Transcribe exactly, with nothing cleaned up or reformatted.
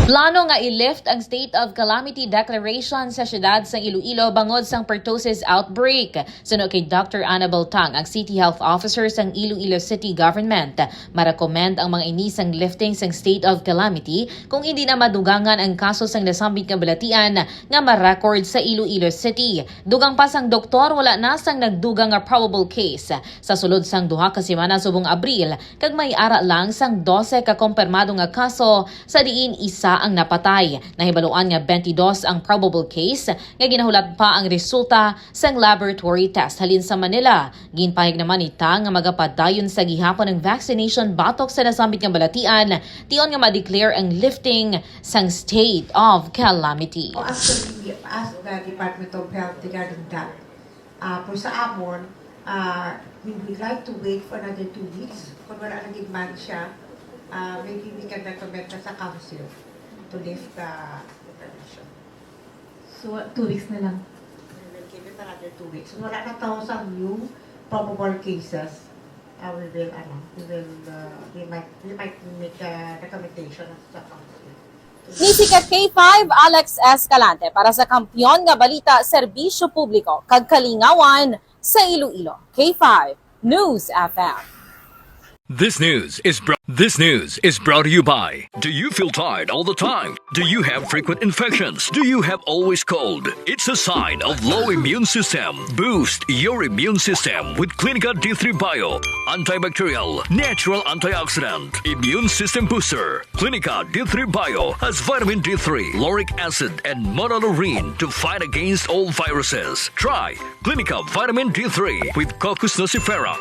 Plano nga i-lift ang state of calamity declaration sa siyudad sang Iloilo bangod sang pertussis outbreak. Suno kay Doctor Annabel Tang, ang City Health Officer sang Iloilo City Government, ma-recommend ang mga ini sang lifting sang state of calamity kung hindi na madugangan ang kaso sang nasambit nga balatian nga ma-record sa Iloilo City. Dugang pa sang doktor, wala na sang nagdugang nga probable case sa sulod sang duha ka semana subong Abril, kag may ara lang sang dose ka kompirmado nga kaso, sa diin isa ang napatay. Nahibaluan nga twenty-dos ang probable case nga ginahulat pa ang resulta sang laboratory test halin sa Manila. Ginpahayag naman ni Tang nga magapadayon sa gihapon ang vaccination batok sa nasambit nga balatian, tion nga ma-declare ang lifting sang state of calamity. Oh, actually, we asked the Department of Health regarding that. Uh, for sa amon, uh, we would like to wait for another two weeks. Kung wala na gid man siya, uh, maybe we can recommend na sa council to lift the declaration. So, two weeks na lang. We will give it another two weeks. Kung wala na tawo sa new probable cases, uh, we will, ano, we will, uh, we might, we might make a recommendation sa council. Ni si ka K five, Alex Escalante para sa Kampiyon nga Balita, Serbisyo Publiko kag Kalingawan sa Iloilo. K five News F M. This news is brought this news is brought to you by. Do you feel tired all the time? Do you have frequent infections? Do you have always cold? It's a sign of low immune system. Boost your immune system with Clinica D three Bio, antibacterial, natural antioxidant, immune system booster. Clinica D three Bio has vitamin D three, lauric acid, and monolaurin to fight against all viruses. Try Clinica Vitamin D three with Cocos nucifera.